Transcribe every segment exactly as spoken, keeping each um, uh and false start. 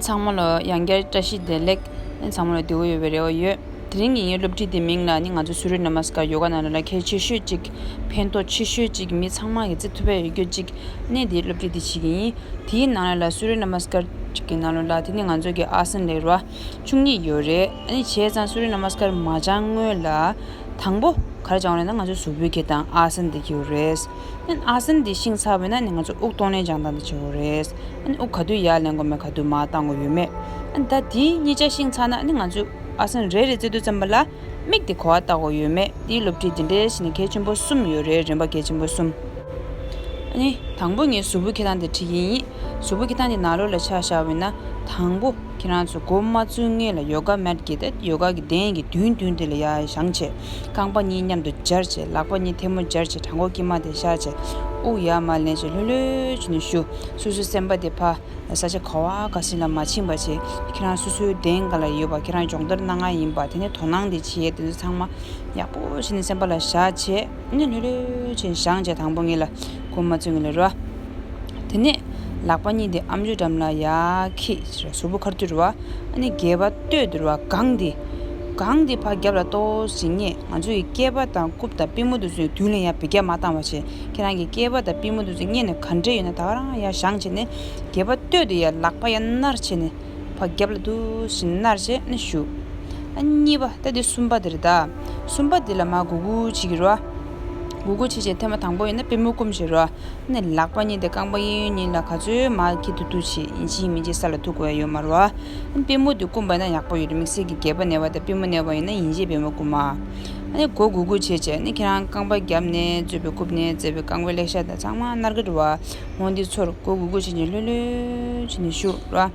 ཚང་མ་ལ་ཡང་བསྐྱར་བཀྲ་ཤིས་བདེ་ལེགས། ཚང་མ་ལ་བདེ་པོ་ཡོད་པའི་རེ་བ་ཡོད། དེ་རིང་གི་ངའི་སློབ་ཁྲིད་དེ་མིང་ལ་ནི་ང་ཚོ་སུརྱ་ན་མ་སི་ཀར་ཡོ་ག་ནང་ལ་གལ་ཆེ་ཤོས་གཅིག་ཕན་ཐོགས་ཆེ་ཤོས་གཅིག་མི་ཚང་མ་གི་བརྩི་ཐུབ་པ་ཡོད་རྒྱུ་གཅིག་ནས་དེའི་སློབ་ཁྲིད་དེ་བྱེད་ཀྱི་ཡིན། དེའི་ནང་ལ་སུརྱ་ན་མ་སི་ཀར་གཅིག་གི་ནང་ལ་དེ་ནི་ང་ཚོ་གི་ཨ་སན་ལབ་ར་བ་བཅུ་གཉིས་ཡོད་རེད། ཨ་ནི་བྱས་ཙང་སུརྱ་ན་མ་སི་ཀར་མ་སྦྱང་སྔོན་ལ་དང་པོ་ག་རེ་སྦྱང་དགོས་རེད་ན་ང་ཚོ་གཟུགས་པོའི་འཁྱེར་སྟངས་ཨ་སན་དེ་འཁྱེར་དགོས་རེད། ཨ་ནི་ཨ་སན་དེ་ཤེས་ཚར་བས་ན་ནི་ང་ཚོ་དབུགས་གཏོང་ལེན་སྦྱང་སྟངས་དེ་བྱེད་དགོས་རེད། ཨ་ནི་དབུགས་ག་དུས་ཡར་ལེན་དགོས་མེད་ག་དུས་མར་བཏང་དགོས་ཡོད་མེད། ཨ་ནི་ད་དེ་གཉིས་ཆ་ཤེས་ཚར་ན་ཨ་ནི་ང་ཚོས་ཨ་སན་རེ་རེ་རྩེ་དུས་ཙམ་པ་ལ་མིག་དེ་ག་པར་ལྟ་དགོས་ཡོད་མེད་དེའི་སློབ་ཁྲིད་དེ་འདྲའི་བྱས་ནས་གལ་ཆེན་པོ་གསུམ་ཡོད་རེད། རིམ་པ་གལ་ཆེན་པོ་གསུམ། ཨ་ནི་དང་པོ་ངས་གཟུགས་པོ་འཁྱེར་སྟངས་དེ་ཁྲིད་ཀྱི་ཡིན། གཟུགས་པོ་འཁྱེར་སྟངས་དེ་ནང་ལོགས་ལ་ཆ་བཞག་པ་ཡིན་ན་དང་པོ་ཁྱེད་རང་ཚོ་འགོ་མ་བཙུགས་སྔོན་ལ་ཡོ་ག་མེད་ཀྱི་དེ་ཡོ་ག་གི་གདན་གྱི་མདུན་མདུན་དེ་ལ་ཡར་བཞེངས་བྱས། རྐང་པ་གཉིས་མཉམ་དུ་སྦྱར་བྱས། ལག་པ་གཉིས་ཐལ་མོ་སྦྱར་བྱས། བྲང་ཁོག་དཀྱིལ་མ་དེ་བཞག་བྱས། དབུགས་ཡར་མར་ལེན་བྱས་ལྷོད་ལྷོད་བྱས་ནས་བཞུགས། སོ་སོའི་སེམས་པ་དེ་ཕར་ས་ཆ་ག་བ་ག་ཞིག་ལ་མ་ཕྱིན་པ་བྱས། ཁྱེད་རང་སོ་སོའི་གདན་སྒང་ལ་ཡོད་པ་ཁྱེད་རང་སྦྱོང་བརྡར་གནང་མཁན་ཡིན་པ་དེ་ནས་དོ་སྣང་དེ་བྱས། དེ་ཚོ་ཚང་མ་ཡག་པོ་བྱས་ནས་སེམས་པ་ལ་བཞག་བྱས། ཨ་ནི་ལྷོད་ལྷོད་བྱས་བཞེངས་བྱས། དང་པོ་ངེད་ལ་འགོ་མ་བཙུགས་སྔོན་ལ་རེད་བ། དེ་ནས་ལག་པ་གཉིས་དེ་ཨམ་ཅོག་འགྲམ་ལ་ཡར་འཁྱེར། གཟུགས་པོ་ཁ་ཐུག་རེད་བ། ཨ་ནི་སྒལ་པ་སྟོད་དེ་རེད་བ། སྒང་དེ། སྒང་དེ་ཕར་རྒྱབ་ལ་ཏོག་ཙམ་བསྙེས། ང་ཚོ་ཡི་སྐེད་པ་དང་རྐུབ་དང་པུས་མོ་དེ་ཚོ་མདུན་ལ་ཡར་འབུད་རྒྱག་མ་བཏང་བ་བྱས། ཁྱེད་རང་གི་སྐེད་པ་དང་པུས་མོ་དེ་ཚོ་བསྙེས་ནས་ག་འདྲས་ཡོད་ན་ད་ག་རང་ཡར་བཞེངས་བྱས་ནས་སྒལ་པ་སྟོད་དེ་ཡར་ལག་པ་ཡར་ནར་བྱས་ནས་ཕར་རྒྱབ་ལ་འདུག་སེ་ནར་བྱས་ནས་བཞུགས། ཨ་གཉིས་པ་ད་དེ་གསུམ་པ་དེ་རེད་ད། གསུམ་པ་དེ་ལ་མར་གུག་གུག་བྱེད་ཀྱི་རེད་བ། གུག་གུག་བྱེད་བྱས་ཐེངས་མ་དང་པོ་ཡིན་ན་པུས་མོ་བསྐུམ་བྱས་རེད་བ། ནས་ལག་པ་གཉིས་དེ་རྐང་པ་གཡས་གཡོན་གཉིས་ལ་ག་ཚོད་མར་འཁྱེར་ཐུབ་ཐུབ་བྱས། ཡིན་གཅིག་མིན་གཅིག་ས་ལ་ཐུག་དགོས་ཡ་ཡོད་མ་རེད་བ། པུས་མོ་དེ་བསྐུམ་པ་ཡིན་ན་ཡག་པོ་ཡོད་རེད། དམིགས་བསལ་གྱི་སྒལ་པ་ན་བ་དང་པུས་མོ་ན་བ་ཡིན་ན་ཡིན་གཅིག་པུས་མོ་བསྐུམ་མ། ཨ་ནི་མགོ་གུག་གུག་བྱས་བྱས་ནི་ཁྱེད་རང་རྐང་པ་རྒྱབ་ནས་གཙོས་པའི་རྐུབ་ནས་གཙོས་པའི་རྐང་པའི་ལེགས་ཤ་དང་ཚང་མ་ནར་གི་རེད་བ། འོ་འདི་ཚོར་མགོ་གུག་གུག་བྱས་ནས་ལྷོད་ལྷོད་བྱས་ནས་བཞུགས་ར།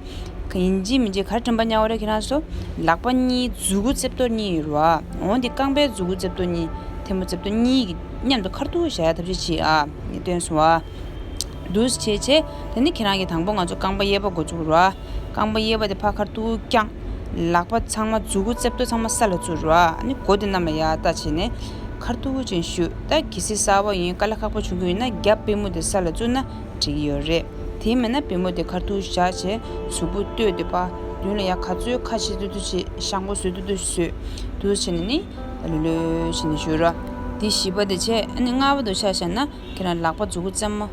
ཡིན་གཅིག་མིན་གཅིག་ག་རེ་དྲན་པ་ཉར་བ་རེད་ཁྱེད་རང་ཚོ། ལག་པ་གཉིས་མཛུབ་གུ་རྩེ་ཏོག་གཉིས་ཡོད་རེད་བ། འོ་འདི་རྐང་པའི་མཛུབ་གུ་རྩེ་ཏོག་གཉིས་ཐལ་མོ་རྩེ་ཏོག་གཉིས་ཀྱི་མཉམ་དུ་ཁ་ཐུག་བཞག་ཡ་ཐབས་ཤེས་བྱེད་ཨ། ངས་སྟོན་སོང་བ། འདུག་སེ་བྱས་བྱས་དེ་ནི་ཁྱེད་རང་གིས་དང་པོ་ང་ཚོ་རྐང་པ་གཡས་པ་འགོ་བཙུགས་ར། རྐང་པ་གཡས་པ་དེ་ཕར་ཁ་ཐུག་བརྐྱངས། ལག་པ་ཚང་མ་མཛུབ་གུ་རྩེ་ཏོག་ཚང་མ་ས་ལ་བཙུགས་ར། ཨ་ནི་མགོ་དེ་གནམ་ལ་ཡར་ལྟ་བྱས་ནས་ཁ་ཐུག་ཅིག་བཞུགས། ད་གལ་སྲིད་གསར་པ་ཡིན་དཀའ་ལས་ཁག་པོ་བྱུང་གི་ཡོད་ན་རྒྱབ་པུས་མོ་དེ་ས་ལ་བཙུགས་ན་འགྲིག་གི་ཡོད་རེད། དེ་མིན་ན་པུས་མོ་དེ་ཁ་ཐུག་བཞག་བྱས་གཟུགས་པོ་སྟོད་དེ་ཕར་མདུན་ལ་ཡར་ག་ཚོད་ཁ་ཕྱེ་ཐུབ་ཐུབ་བྱས། ཤང་པོ་བཟོ་ཐུབ་ཐུབ་བཟོས། འདུག་སེ་བྱས་ནས་ནི་ལྷོད་ལྷོད་བྱས་ནས་བཞུགས་ར། དེ་བཞི་པ་དེ་བྱས། ཨ་ནི་ལྔ་པ་དེ་ཆ་བཞག་ན་ཁྱེད་རང་ལག་པ་མཛུབ་གུ་རྩེ་མོ་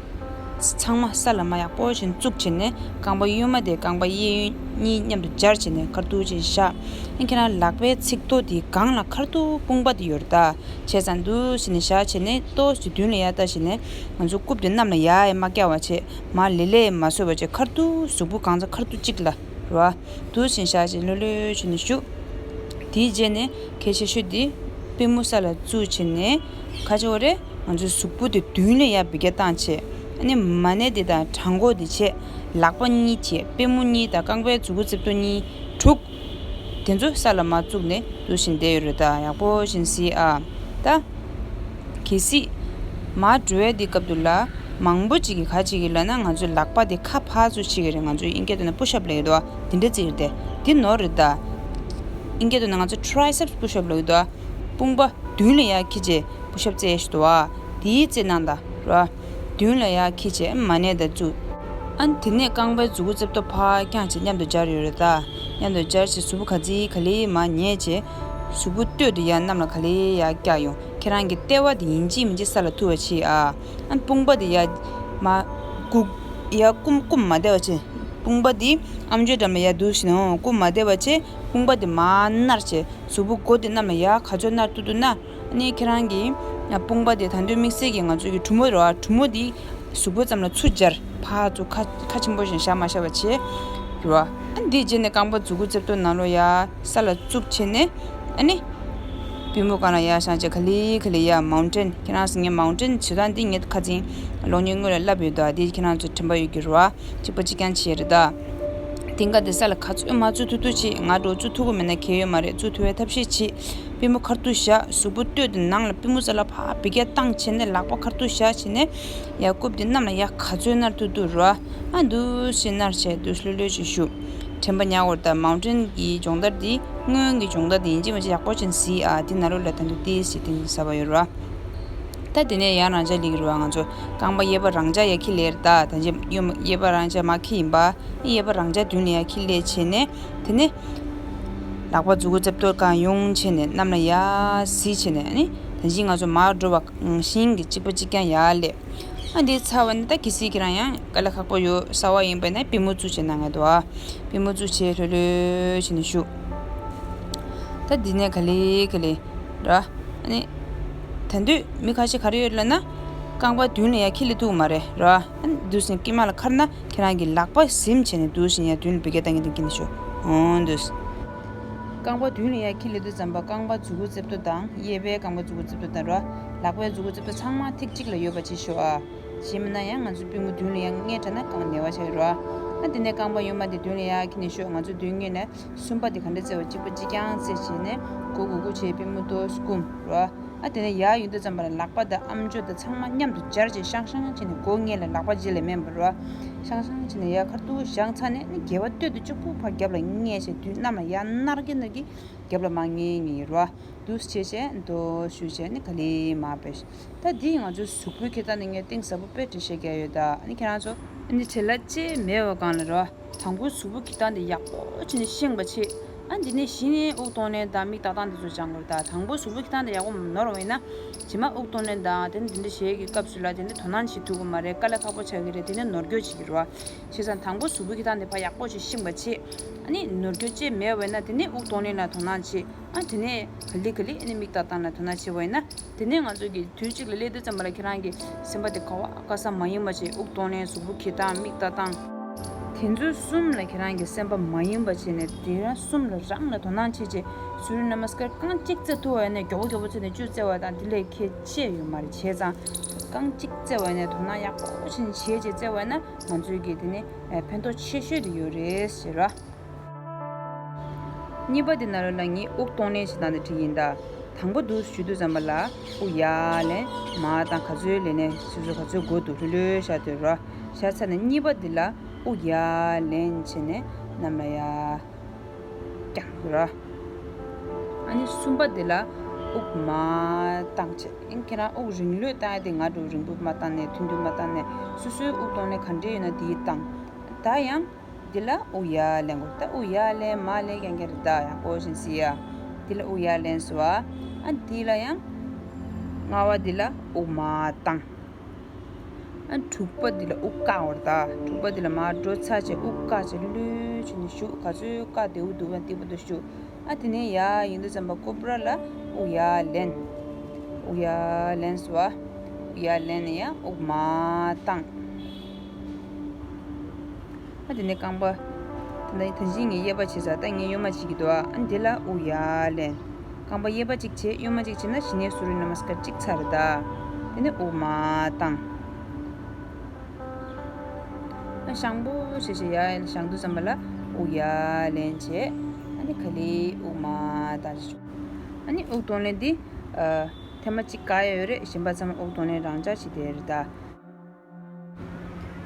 ཚང་མ་ས་ལ་མར་ཡག་པོ་བྱས་ནས་བཙུགས་བྱས་ནས་རྐང་པ་གཡོན་མ་དེ་རྐང་པ་གཡས་གཡོན་གཉིས་མཉམ་དུ་སྦྱར་བྱས་ནས་ཁ་ཐུག་ཅིག་བཞག་ཨ་ནི་ཁྱེད་རང་ལག་པའི་ཚིགས་ཐོ་དེའི་སྒང་ལ་ཁ་ཐུག་དཔུང་པ་དེ་ཡོད་རེད་ད། བྱས་ཙང་འདུག་སེ་བྱས་ནས་བཞག་བྱས་ནས་ཏོག་ཙམ་མདུན་ལ་ཡར་ལྟ་བྱས་ནས་ང་ཚོ་རྐུབ་དེ་གནམ་ལ་ཡར་ཡང་མ་བཀྱག་པ་བྱས། མར་ལེ་ལེ་མ་བཟོས་པ་བྱས། ཁ་ཐུག་གཟུགས་པོ་གང་ཚ་ཁ་ཐུག་གཅིག་ལ་རེད་བ། འདུག་སེ་བཞག་བྱས་ལྷོད་ལྷོད་བྱས་ནས་བཞུགས། དེའི་རྗེས་ནས་གལ་ཆེ་ཤོས་དེ་པུས་མོ་ས་ལ་བཙུགས་བྱས་ནས་ག་རེ་བྱེད་དགོས་རེད། ང་ཚོའི་གཟུགས་པོ་དེ་མདུན་ལ་ཡར་འབུད་རྒྱག་བཏང་བྱས། ཨ་ནི་མ་ཎི་དེ་དང་བྲང་ཁོག་དེ་བྱས། ལག་པ་གཉིས་བྱས། པུས་མོ་གཉིས་དང་རྐང་པའི་མཛུབ་གུ་རྩེ་ཏོག་གཉིས་དྲུག་དེ་ཚོ་ས་ལ་མར་བཙུགས་ནས་འདུག་སེ་བསྡད་ཡོད་རེད་ད། ཡག་པོ་བྱས་ནས་གཟིགས་ཨ། ད། གལ་སྲིད་མར་འགྲོ་ཡ་དེ་སྐབས་དུ་ལ་མང་པོ་ཅིག་གིས་ག་རེ་བྱེད་ཀྱི་ལབ་ན་ང་ཚོའི་ལག་པ་དེ་ཁ་ཕར་ཚུར་བྱེད་ཀྱི་རེད། ང་ཚོའི་ཨིན་སྐད་ཐོག་ནས་པུ་ཤ་ཨབ་ལབ་ཀྱི་འདུག་བ། དེ་འདྲ་རྩེ་ཡོད་དེ། དེ་ནོར་རེད་ད། ཨིན་སྐད་ཐོག་ནས་ང་ཚོ་ཊི་རའི་སེབ་སི་པུ་ཤ་ཨབ་ལབ་ཀྱི་འདུག་བ། དཔུང་པ་མདུན་ལ་ཡར་འཁྱེར་བྱས་པུ་ཤ་ཨབ་རྩེ་ཡ་ཞིག་འདུག་བ། དེའི་རྩེ་གནང་དང་ར། མདུན་ལ་ཡར་འཁྱེར་བྱས་མ་ཎི་དང་བཙུགས། ཨ་ནི་དེ་ནས་རྐང་པའི་མཛུབ་གུ་རྩེ་ཏོག་ཕར་བརྐྱངས་བྱས་མཉམ་དུ་སྦྱར་ཡོད་རེད་ད། མཉམ་དུ་སྦྱར་བྱས་གཟུགས་པོ་ག་ཚིག་ག་ལེ་མར་ཉལ་བྱས། གཟུགས་པོ་སྟོད་དེ་ཡར་གནམ་ལ་ག་ལེ་ཡར་བཀྱག་ཡོང་། ཁྱེད་རང་གི་ལྟེ་བ་དེ་ཡིན་གཅིག་མིན་གཅིག་ས་ལ་ཐུག་པ་བྱེད་ཨ། ཨ་ནི་དཔུང་པ་དེ་ཡར་མར་བཀུག་ཡར་བསྐུམ་བསྐུམ་མ་བསྡད་པ་བྱས། དཔུང་པ་དེ་ཨམ་ཅོག་འགྲམ་ལ་ཡར་འདུག་སེ་ནས་བསྐུམ་མ་བསྡད་པ་བྱས། དཔུང་པ་དེ་མར་ནར་བྱས། གཟུགས་པོ་མགོ་དེ་གནམ་ལ་ཡར་ག་ཚོད་ནར་ཐུབ་ཐུབ་ན། ཨ་ནི་ཁྱེད་རང་གི་དཔུང་པ་དེ་ད་དུང་དམིགས་བསལ་གྱི་ང་ཚོ་གི་གྲུ་མོ་རེད་བ། གྲུ་མོ་དེ་གཟུགས་པོ་ཙམ་ལ་ཚུར་སྦྱར། ཕར་ཚུར་ཁ་ཁ་ཆེན་པོ་བཞིན་བཞག་མ་བཞག་པ་བྱས། རེད་བ། ཨ་ནི་དེའི་རྗེས་ནས་རྐང་པ་མཛུབ་གུ་རྩེ་ཏོག་ནང་ལོགས་ཡར་ས་ལ་བཙུགས་བྱས་ནས། ཨ་ནི་པུས་མོ་སྒང་ལ་ཡར་བཞེངས་བྱས་ག་ལེ་ག་ལེ་ཡར་མའུན་ཊེན། ཁྱེད་རང་ཚོ་ངས་མའུན་ཊེན་བྱེད་སྟངས་འདི་ངས་ཁ་སང་གློག་བརྙན་སྔོན་ལ་བསླབས་ཡོད་ད། འདི་ཁྱེད་རང་ཚོ་དྲན་པ་ཡོད་ཀྱི་རེད་བ། གཅིག་པ་གཅིག་རྐྱང་བྱས་རེད་ད། སྟེང་ཀ་དེ་ས་ལ་ག་ཚོད་མར་བཙུགས་ཐུབ་ཐུབ་བྱེད། ང་འདྲ་བོ་བཙུགས་ཐུབ་ཀྱི་མེད་ན་གལ་ཡོད་མ་རེད། བཙུགས་ཐུབ་པའི་ཐབས་ཤེས་བྱེད། པུས་མོ་ཁ་ཐུག་བཞག་གཟུགས་པོ་སྟོད་དེ་ནང་ལ་པུས་མོ་ས་ལ་ཕར་འབུད་རྒྱག་བཏང་བྱས་ནས་ལག་པ་ཁ་ཐུག་བཞག་བྱས་ནས་ཡར་རྐུབ་དེ་གནམ་ལ་ཡར་ག་ཚོད་ནར་ཐུབ་ཐུབ་རེད་བ། ཨ་འདུག་སེ་ནར་བྱས་འདུག་སེ་ལྷོད་ལྷོད་བྱས་བཞུགས། དྲན་པ་ཉར་དགོས་རེད་ད། མའུན་ཊེན་གྱི་སྦྱོང་བརྡར་འདི་སྔོན་གྱི་སྦྱོང་བརྡར་འདི་ཡིན་གཅིག་མིན་གཅིག་ཡག་པོ་བྱས་ནས་གཟིགས་ཨ། འདི་ནང་ལོགས་ལ་ད་འདུག་ཏོག་ཙམ་གཏིང་ཟབ་པ་ཡོད་རེད་བ། ད་དེ་ནས་ཡང་རང་འཇགས་ལེགས་རུ་བ་ང་ཚོ་རྐང་པ་གཡས་པ་རང་འཇགས་ཡ་ཁྱི་ལེར་ད་ད་ཅི་གཡོན་གཡས་པ་རང་འཇགས་མ་ཁྱི་ཡིན་པ་གཡས་པ་རང་འཇགས་མདུན་ལ་ཡ་ཁྱི་ལེ་བྱས་ནས་དེ་ནས་ལག་པ་མཛུ་གུ་རྩེ་ཏོག་གང་ཡོང་བྱས་ནས་གནམ་ལ་ཡ་གཟིགས་བྱས་ནས་ནི་ད་ཅི་ང་ཚོ་མར་འགྲོ་བ་ཤིང་གི་གཅིག་པ་གཅིག་རྐྱང་ཡ་ལེ། ཨ་འདི་ཚར་བ་ནི་ད་གི་སི་ཁྱེད་རང་ཡང་དཀའ་ལས་ཁག་པོ་ཡོད་ས་བ་ཡིན་པ་ན་པུས་མོ་བཙུགས་བྱས་ན་ང་དོ་ཨ་པུས་མོ་བཙུགས་བྱས་ལྷོད་ལྷོད་བྱས་ནས་བཞུགས། ད་འདི་ནས་ག་ལེ་ག་ལེ་ར། ཨ་ནི། ད་དུས་མི་ཁ་ཤས་ག་རེ་ཡོད་ལབ་ན། རྐང་པ་མདུན་ལ་ཡ་ཁྱི་ལེ་ཐུག་མ་རེད་ར། ཨ་ནི་དུས་སིན་དཀྱིལ་མ་ལ་ཁར་ན་ཁྱེད་རང་གི་ལག་པ་ཟིམ་བྱས་ནས་དུས་སིན་ཡ་མདུན་ལ་བི་གེ་བཏང་གི་འདུག་གི་ནི་ཤོ། འོང་དུས། རྐང་པ་མདུན་ལ་ཡ་ཁྱི་ལེ་དུས་ཙམ་པ་རྐང་པ་མཛུ་གུ་རྩེ་ཏོག་དང་གཡས་པའི་རྐང་པ་མཛུ་གུ་རྩེ་ཏོག་དང་ར། ལག་པའི་མཛུ་གུ་རྩེ་ཏོག་ཚང་མ་ཐིག་གཅིག་ལ་ཡོད་པ་ཅིག་ཤོ་ཨ། ཞེས་མིན་ན་ཡང་ང་ཚོའི་པུས་མོ་མདུན་ལ་ཡང་སྔས་དྲགས་ན་རྐང་ནེ་བ་ཆགས་ཡོད་ར། ཨ་དེ་ནས་རྐང་པ་གཡོན་མ་དེ་མདུན་ལ་ཡ་ཁྱི་ནི་ཤོ་ང་ཚོའི་མདུན་ངོས་ནས་གསུམ་པ་དེ་ག་འདྲ་བཙལ་བ་གཅིག་པ་གཅིག་རྐྱང་བཙལ་བྱས་ནས་མགོ་གུག་གུག་བྱས་པུས་མོ་ཏོ་སྐུམ་ར། ཨ་དེ་ནས་ཡར་ཡོང་དུས་ཙམ་པ་ལ་ལག་པ་དང་ཨམ་ཅོག་དང་ཚང་མ་མཉམ་དུ་སྦྱར་བྱས་ཤང་ཤང་བྱས་ནས་མགོ་སྔས་ལ་ལག་པ་རྗེས་ལ་མེད་པ་ར། ཤང་ཤང་བྱས་ནས་ཡར་ཁ་ཐུག་བཞེངས་ཚར་ནས་ནི་སྒལ་པ་སྟོད་དུ་གཅིག་པུ་ཕར་རྒྱབ་ལ་སྔས་བྱས་དུས་གནམ་ལ་ཡར་ནར་གི་ནར་གི་རྒྱབ་ལ་མར་སྔས་སྔས་ར། འདུག་སེ་བྱས་བྱས་མདོ་ཞུས་བྱས་ནི་ག་ལེ་མར་ཕེབས། ད་འདི་ང་ཚོའི་གཟུགས་པོའི་འཁྱེར་སྟངས་ནི་ངས་གཏིང་ཟབ་པོ་དཔེ་འགྲེལ་བཤད་རྒྱག་ཡོད་ད། ཨ་ནི་ཁྱེད་རང་ཚོ་ཨ་ནི་བྲེལ་བ་ཅི་མེད་པ་སྒང་ལ་རོ། དང་པོ་གཟུགས་པོ་འཁྱེར་སྟངས་འདི་ཡག་པོ་བྱས་ནས་ཤེས་པ་བྱེད། ཨ་འདི་ནས་གཞི་ནས་དབུགས་གཏོང་ལེན་དང་མིག་ལྟ་སྟངས་འདི་ཚོ་སྦྱང་དགོས་རེད་ད། དང་པོ་གཟུགས་པོ་འཁྱེར་སྟངས་འདི་ཡག་པོ་མ་ནོར་བ་ཡིན་ན། རྗེས་མ་དབུགས་གཏོང་ལེན་དང་དེ་ནས་འདི་འདྲ་བྱེད་ཀྱི་སྐབས་སུ་ལ་དེ་ནས་དོ་སྣང་བྱེད་ཐུབ་ཀྱི་མ་རེད། དཀའ་ལས་ཁག་པོ་ཆགས་ཀྱི་རེད། དེ་ནས་ནོར་འཁྱོལ་བྱེད་ཀྱི་རེད་བ། བྱས་ཙང་དང་པོ་གཟུགས་པོ་འཁྱེར་སྟངས་འདི་ཕར་ཡག་པོ་བྱས་ཤེས་པ་བྱེད། ཨ་ནི་ནོར་འཁྱོལ་ཅིག་མེད་པ་ཡིན་ན་དེ་ནས་དབུགས་གཏོང་ལེན་ལ་དོ་སྣང་བྱེད། ཨ་དེ་ནས་ག་ལེ་ག་ལེ་ཨ་ནི་མིག་ལྟ་སྟངས་ལ་དོ་སྣང་བྱེད་པ་ཡིན་ན། དེ་ནས་ང་ཚོ་གི་དུས་གཅིག་ལ་སླེབས་དུས་ཙམ་པ་ལ་ཁྱེད་རང་གི་སེམས་པ་དེ་ག་བ་ག་ས་མ་ཡིན་པ་བྱས། དབུགས་གཏོང་ལེན་གཟུགས་པོ་འཁྱེར་སྟངས་མིག་ལྟ་སྟངས། དེ་ཚོ་གསུམ་ལ་ཁྱེད་རང་གི་སེམས་པ་མ་ཡིན་པ་བྱས་ནས་དེ་རང་གསུམ་ལ་རང་ལ་དོ་སྣང་བྱེད་བྱས། སུ་རི་ན་མ་སི་ཀར་རྐང་གཅིག་བཙལ་ཐུབ་པ་ཡིན་ན་མགྱོགས་པོ་མགྱོགས་པོ་བཙལ་ནས་བཅུ་བཙལ་བ་དང་དེ་ལས་ཁྱད་ཆེ་ཡོད་མ་རེད། བྱས་ཙང་རྐང་གཅིག་བཙལ་བ་ཡིན་ན་དོ་སྣང་ཡག་པོ་བྱས་ནས་བྱས་བྱས་བཙལ་བ་ཡིན་ན་ང་ཚོའི་གི་དེ་ནི་ཕན་ཐོགས་ཆེ་ཤོས་དེ་ཡོད་རེད་ཟེར་བ། གཉིས་པ་འདི་ནང་ལོགས་ལ་ངས་དབུགས་གཏོང་ལེན་བྱེད་སྟངས་འདི་བྲིས་ཡིན་ད། དང་པོ་འདུག་ཞུ་དུས་ཙམ་པ་ལ་དབུགས་ཡར་ལེན་མར་བཏང་ག་ཚོད་ལེན་ནས་སོ་སོ་ག་ཚོད་མགོ་འདུག་ལྷོད་ལྷོད་བཞག་སྡོད་རོགས། བཞག་ཚར་ནས་གཉིས་པ་འདི་ལ་དབུགས་ཡར་ལེན་བྱས་ནས་གནམ་ལ་ཡར་བརྐྱངས་རོགས། ཨ་ནི་གསུམ་པ་འདི་ལ་དབུགས་མར་བཏང་བྱས། ཨིན་ཁྱེད་རང་དབུགས་རིང་ལོས་བཏང་ཡ་དེ་ང་འདྲ་རིང་པོ་མ་བཏང་ནས་ཐུང་ཐུང་མ་བཏང་ནས་སོ་སོའི་དབུགས་གཏོང་ལེན་ག་འདྲས་ཡོད་ན་དེ་བཏང་། ད་ཡང་། འདི་ལ་དབུགས་ཡར་ལེན་དགོས། ད་དབུགས་ཡར་ལེན་མར་ལེན་རྐྱང་རྐྱང་རེད་ད། ཡག་པོ་བཞིན་གཟིགས་ཡ། འདི་ལ་དབུགས་ཡར་ལེན་སོ། ཨ་འདི་ལ་ཡང་། ལྔ་པ་འདི་ལ་དབུགས་མར་བཏང་། ཨ་དྲུག་པ་འདི་ལ་དབུགས་བཀག་བར་ད། དྲུག་པ་འདི་ལ་མར་འགྲོ་ཚར་བྱས་དབུགས་བཀག་བྱས་ལྷོད་ལྷོད་བྱས་ནས་བཞུགས། ག་ཚོད་བཀག་བདེ་པོ་འདུག་པ་སྟེགས་བུ་དུ་བཞུགས། ཨ་དེ་ནས་ཡར་ཡོང་དུས་ཙམ་པ་ཀོབ་ར་ལ་དབུགས་ཡར་ལེན། དབུགས་ཡར་ལེན་སོ། ཡར་ལེན་ནས་ཡང་དབུགས་མར་བཏང་། ཨ་དེ་ནས་རྐང་པ། ད་ད་གིན་ངས་གཡས་པ་བྱས་ཚར། ད་ངས་གཡོན་མ་བྱེད་ཀྱི་འདུག་ཨ་འདི་ལ་དབུགས་ཡར་ལེན། རྐང་པ་གཡས་པ་གཅིག་བྱས་གཡོན་མ་གཅིག་བྱས་ན་གཞི་ནས་སུ་རི་ན་མ་སི་ཀར་གཅིག་ཚར་རེད་ད། དེ་ནས་དབུགས་མར་བཏང་། ཨ་ཤང་པོ་བྱས་བྱས་ཡར་བཞེངས་དུས་ཙམ་པ་ལ་དབུགས་ཡར་ལེན་བྱས། ཨ་ནི་ག་ལེ་དབུགས་མར་བཏང་བྱས། ཨ་ནི་དབུགས་གཏོང་ལེན་འདི། ཨ་ཐེངས་མ་གཅིག་བཀག་ཡ་ཡོད་རེད། གཞན་པ་ཚང་མ་དབུགས་གཏོང་ལེན་རང་འཇགས་བྱས་བསྡད་རེད་ད།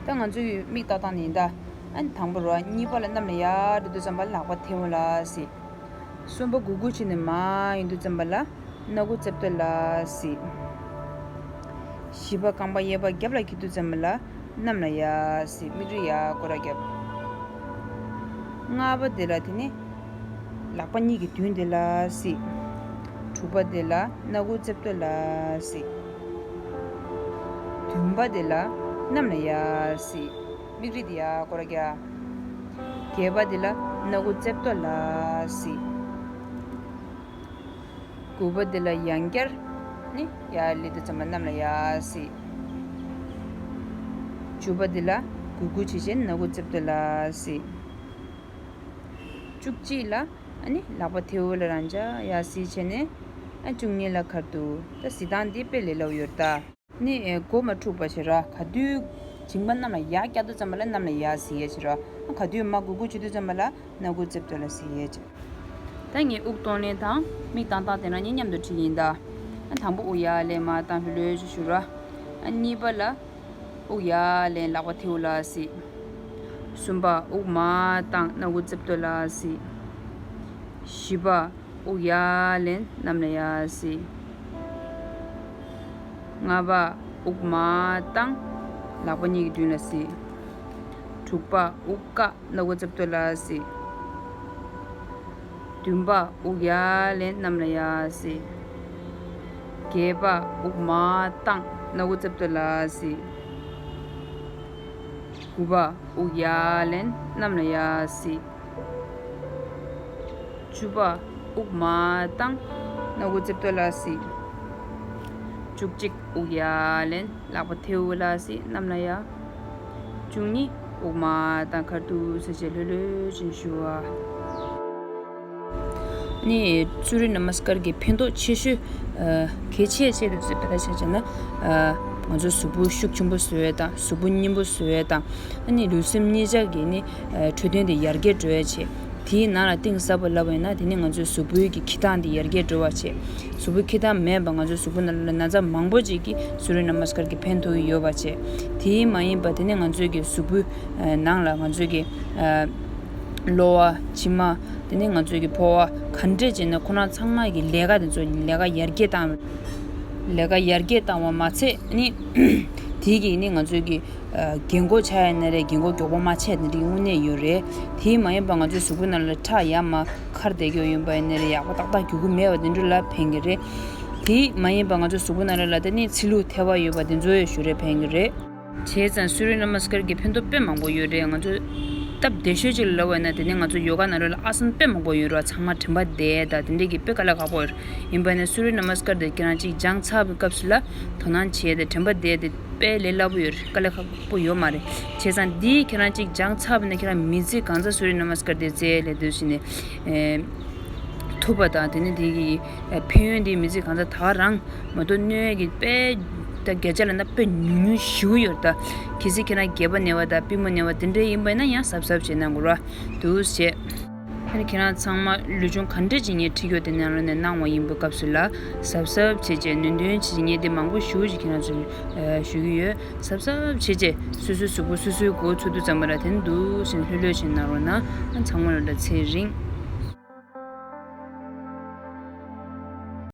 ད་ང་ཚོའི་མིག་ལྟ་སྟངས་ནི་ཡིན་ད། ཨ་ནི་དང་པོ་རོ། གཉིས་པ་ལ་གནམ་ལ་ཡར་འགྲོ་དུས་ཙམ་པ་ལག་པ་མཐེ་བོ་ལ་གཟིགས། གསུམ་པ་གུག་གུག་བྱས་ནས་མར་ཡོང་དུས་ཙམ་པ་ལ་སྣ་ཁུག་རྩེ་ཏོག་ལ་གཟིགས། བཞི་པ་རྐང་པ་གཡས་པ་རྒྱབ་ལ་འཁྱེར་དུས་ཙམ་པ་ལ་གནམ་ལ་ཡར་གཟིགས། མིག་རིལ་ཡར་སྐོར་ར་རྒྱབ། ལྔ་པ་དེ་ལ་དེ་ནི་ལག་པ་གཉིས་ཀྱི་མདུན་དེ་ལ་གཟིགས། དྲུག་པ་དེ་ལ་སྣ་ཁུག་རྩེ་ཏོག་ལ་གཟིགས། བདུན་པ་དེ་ལ་གནམ་ལ་ཡར་གཟིགས། མིག་རིལ་དེ་ཡར་སྐོར་ར་རྒྱབ། བརྒྱད་པ་དེ་ལ་སྣ་ཁུག་རྩེ་ཏོག་ལ་གཟིགས། དགུ་པ་དེ་ལ་ཡང་བསྐྱར་ནི་ཡར་སླེབས་དུས་ཙམ་པ་གནམ་ལ་ཡར་གཟིགས། བཅུ་པ་དེ་ལ་གུག་གུག་བྱས་བྱས་སྣ་ཁུག་རྩེ་ཏོག་ལ་གཟིགས། བཅུ་གཅིག་ལ་ཨ་ནི་ལག་པ་མཐེ་བོ་ལ་རང་འཇགས་ཡར་གཟིགས་བྱས་ནས། ཨ་བཅུ་གཉིས་ལ་ཁར་འདུག་ད་གཟིགས་སྟངས་འདི་དཔེ་ལས་སླ་པོ་ཡོད་རེད་ད། ནི་མགོ་མ་འཁྲུགས་པ་བྱེད་ར། ག་དུས་མཇིང་པ་གནམ་ལ་ཡར་བཀྱག་དུས་ཙམ་པ་ལ་གནམ་ལ་ཡར་གཟིགས་ཡས་བྱེད་ར། ག་དུས་མར་གུག་གུག་བྱེད་དུས་ཙམ་པ་ལ་སྣ་ཁུག་རྩེ་ཏོག་ལ་གཟིགས་ཡས་བྱེད། ད་ངས་དབུགས་གཏོང་ལེན་དང་མིག་གདངས་སྟངས་དེ་རང་གཉིས་མཉམ་དུ་བྲིས་ཡིན་ད། ཨ་དང་པོ་དབུགས་ཡར་ལེན་མར་བཏང་ལྷོད་ལྷོད་ཅིག་བཞུགས་ར། ཨ་གཉིས་པ་ལ་དབུགས་ཡར་ལེན་ལག་པ་མཐེ་བོ་ལ་གཟིགས། གསུམ་པ་དབུགས་མར་བཏང་སྣ་ཁུག་རྩེ་ཏོག་ལ་གཟིགས། བཞི་པ། དབུགས་ཡར་ལེན་གནམ་ལ་ཡར་གཟིགས། ལྔ་པ་དབུགས་མར་བཏང་། ལག་པ་གཉིས་ཀྱི་མདུན་ལ་གཟིགས། དྲུག་པ་དབུགས་བཀག། སྣ་ཁུག་རྩེ་ཏོག་ལ་གཟིགས། བདུན་པ་དབུགས་ཡར་ལེན། གནམ་ལ་ཡར་གཟིགས། བརྒྱད་པ་དབུགས་མར་བཏང་། སྣ་ཁུག་རྩེ་ཏོག་ལ་གཟིགས། དགུ་པ་དབུགས་ཡར་ལེན། གནམ་ལ་ཡར་གཟིགས། བཅུ་པ་དབུགས་མར་བཏང་། སྣ་ཁུག་རྩེ་ཏོག་ལ་གཟིགས། བཅུ་གཅིག་དབུགས་ཡར་ལེན། ལག་པ་མཐེ་བོ་ལ་གཟིགས། གནམ་ལ་ཡར། བཅུ་གཉིས་དབུགས་མར་བཏང་། ཁ་ཐུག་ས་བཅད་ལྷོད་ལྷོད་ཅིག་ཞུ་བ། ནི་སུ་རྱ་ན་མ་སི་ཀར་གྱི་ཕན་ཐོགས་ཆེ་ཤོས་གལ་ཆེ་ཤོས་དེ་ཚོ་དཔེ་ལྟ་བྱས་བྱས་ན། ང་ཚོ་གཟུགས་པོ་ཤུགས་ཆེན་པོ་བཟོ་ཡས་དང་། གཟུགས་པོ་མཉེན་པོ་བཟོ་ཡས་དང་། ཨ་ནི་ལུས་སེམས་གཉིས་ཆ་གི་ནི་འཕྲོད་བསྟེན་དེ་ཡར་རྒྱས་འགྲོ་ཡས་བྱས། དེའི་ནང་ལ་གཏིང་ཟབ་པ་ལབ་པ་ཡིན་ན། དེ་ནི་ང་ཚོའི་གཟུགས་པོའི་གི་འཁྱིལ་སྟངས་དེ་ཡར་རྒྱས་འགྲོ་བ་བྱས། གཟུགས་པོའི་འཁྱིལ་སྟངས་མེད་པ་ང་ཚོའི་གཟུགས་པོ་ནང་ལ་ན་ཚ་མང་པོ་ཅིག་གིས་སུ་རྱ་ན་མ་སི་ཀར་གྱི་ཕན་ཐོགས་ཀྱི་ཡོད་པ་བྱས། དེའི་མ་ཡིན་པ་དེ་ནི་ང་ཚོའི་གི་གཟུགས་པོའི་ནང་ལ་ང་ཚོའི་གི་གློ་བ། མཆིལ་མ། དེ་ནི་ང་ཚོའི་གི་ཕོ་བ་ག་འདྲས་བྱས་ན་ཁོ་རང་ཚང་མ་གི་ལས་ཀ་དེ་ཚོ་ལས་ཀ་ཡར་རྒྱས་བཏང་། ལས་ཀ་ཡར་རྒྱས་བཏང་བ་མ་ཚད་ནི་དེ་གི་ནི་ང་ཚོའི་གི་རྒན་གོག་ཆགས་ཡ་ན་རེད། རྒན་གོག་མགྱོགས་པོ་མ་ཆགས་དེ་འདྲའི་དངོས་གནས་ཡོད་རེད། དེ་མ་ཡིན་པ་ང་ཚོའི་གཟུགས་པོ་ནང་ལ་ཁྲག་ཡར་མར་འཁར་བསྡད་ཀྱི་ཡོད་པ་ཡིན་ན་རེད། ཡག་པོ་ཏག་ཏག་རྒྱུག་གི་མེད་པ་དེ་འདྲ་ལ་ཕན་གི་རེད། དེ་མ་ཡིན་པ་ང་ཚོའི་གཟུགས་པོ་ནང་ལ་ལ་དེ་ནི་ཚིལ་ལུ་ཐལ་བ་ཡོད་པ་དེ་ཚོ་ཡང་ཞུ་རེ་ཕན་གི་རེད། བྱས་ཙང་སུ་རྱ་ན་མ་སི་ཀར་གྱི་ཕན་ཐོགས་དཔེ་མང་པོ་ཡོད་རེད། ང་ཚོ་སྟབས་བདེ་ཤོས་ཅིག་ལ་ལབ་པ་ཡིན་ན། དེ་ནི་ང་ཚོ་ཡོ་ག་ནང་ལོགས་ལ་ཨ་སན་དཔེ་མང་པོ་ཡོད་རེད། ཚང་མ་དྲན་པ་བསྡད་དང་དེ་འདྲས་ཀྱི་དཔེ་དཀའ་ལས་ཁག་པོ་ཡོད་རེད། ཡིན་པ་ནི་སུ་རྱ་ན་མ་སི་ཀར་དེ་ཁྱེད་རང་གཅིག་སྦྱངས་ཚར་བའི་སྐབས་སུ་ལ་དོ་སྣང་བྱས་ཏེ་དྲན་པ་བསྡད་དེ་དཔེ་ལས་སླ་པོ་ཡོད་རེད། དཀའ་ལས་ཁག་པོ་ཡོད་མ་རེད། བྱས་ཙང་འདི་ཁྱེད་རང་གཅིག་སྦྱངས་ཚར་བ་ན་ཁྱེད་རང་མི་ཚེ་གང་ཚ་སུ་རྱ་ན་མ་སི་ཀར་དེ་རྩེ་ལས་དུས་ཕྱིན་ནས་ཐུབ་པ་དང་། དེ་ནི་དེ་གི་ཕན་ཡོན་དེ་མི་ཚེ་གང་ཚ་ད་རང་མ་གཏོགས་གནོད་ཀྱི་དཔེ་ད་བརྒྱ་ཆ་ལ་ན་དཔེ་ཉུང་ཉུང་ཞིག་ཡོད་རེད། ད་གལ་སྲིད་ཁྱེད་རང་སྒལ་པ་ན་བ་དང་པུས་མོ་ན་བ་དེ་འདྲས་ཡིན་པ་ཡིན་ན་ཡང་གཟབ་གཟབ་བྱེད་གནང་དགོས་ར་འདུག་བྱས། ཨ་ནི་ཁྱེད་རང་ཚང་མ་ལུས་སྦྱོང་ག་འདྲས་ཅིག་ངས་ཁྲིད་ཡོད་དེ་ནང་ལོགས་ནས་གནང་བ་ཡིན་པའི་སྐབས་སུ་ལ་གཟབ་གཟབ་བྱས་བྱས། ནན་ཏན་བྱས་བྱས། ངས་དེ་མང་པོ་ཞེ་པོ་ཅིག་ཁྱེད་རང་ཚོ་ལ་ཞུ་གི་ཡོད། གཟབ་གཟབ་བྱས་བྱས་སོ་སོའི་གཟུགས་པོ་སོ་སོའི་མགོ་ཚོད་དུས་ཙམ་པ་ལ་དེ་ནི་འདུག་སེ་ལྷོད་ལྷོད་བྱས་གནང་རོགས་གནང་། ཨ་ཚང་མ་ལ་ད་ཚེ་རིང་།